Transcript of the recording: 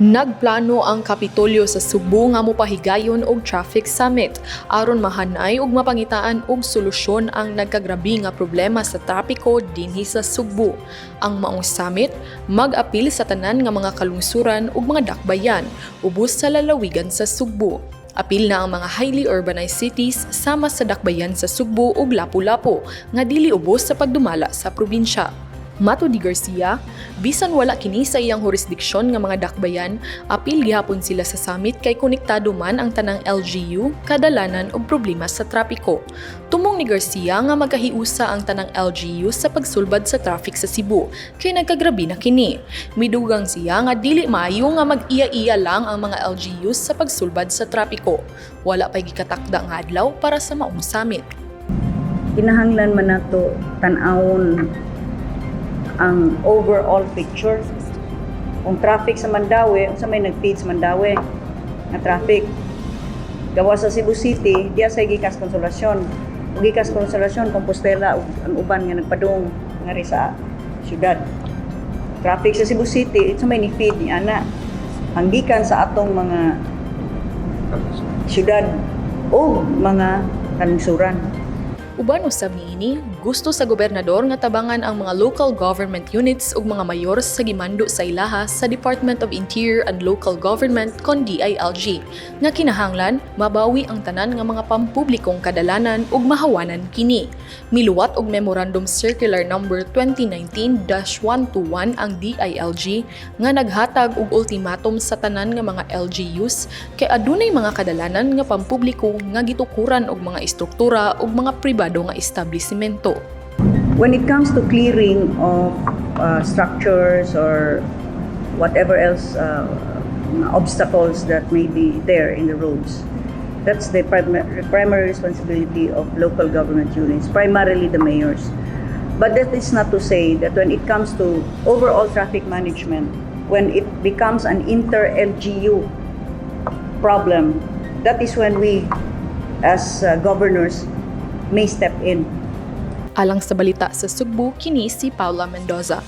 Nagplano ang Kapitolyo sa Sugbo nga mopahigayon og traffic summit aron mahanay ug mapangitaan og solusyon ang nagkagrabe nga problema sa trapiko dinhi sa Sugbo. Ang maong summit mag-apil sa tanan nga mga kalungsuran ug mga dakbayan ubos sa lalawigan sa Sugbo. Apil na ang mga highly urbanized cities sama sa dakbayan sa Sugbo ug Lapu-Lapu nga dili ubos sa pagdumala sa probinsya. Matud ni Garcia, bisan wala kini sa iyang jurisdiksyon nga mga dakbayan, apil gihapon sila sa summit kay konektado man ang tanang LGU, kadalanan og problema sa trapiko. Tumong ni Garcia nga magkahiusa ang tanang LGU sa pagsulbad sa traffic sa Cebu, kay nagkagrabe na kini. Midugang siya nga dili maayo nga mag-iya-iya lang ang mga LGUs sa pagsulbad sa trapiko. Wala pa'y gikatakda nga adlaw para sa maong summit. Kinahanglan man nato tan-awon ang overall picture. Kung traffic sa Mandaue, unsa may nag-feed sa Mandaue nga traffic? Gawa sa Cebu City, diya sa gikas Consolacion. Ug gikas Consolacion, Compostela ug ang uban nga nagpadung ngari sa syudad. Traffic sa Cebu City, unsa may ni-feed ni ana? Ang gikan sa atong mga syudad o mga kalungsuran. Uban usab niini, gusto sa gobernador nga tabangan ang mga local government units ug mga mayor sa gimando sa ilaha sa Department of Interior and Local Government kon DILG nga kinahanglan mabawi ang tanan nga mga pampublikong kadalanan ug mahawanan kini. Miluwat og Memorandum Circular number 2019-121 ang DILG nga naghatag og ultimatum sa tanan nga mga LGUs kay adunay mga kadalanan nga pampubliko nga gitukuran og mga istruktura ug mga pribado nga establishmento. When it comes to clearing of structures or whatever else obstacles that may be there in the roads, that's the primary responsibility of local government units, primarily the mayors. But that is not to say that when it comes to overall traffic management, when it becomes an inter-LGU problem, that is when we, as governors, may step in. Alang sa Balita sa Sugbo, kini si Paula Mendoza.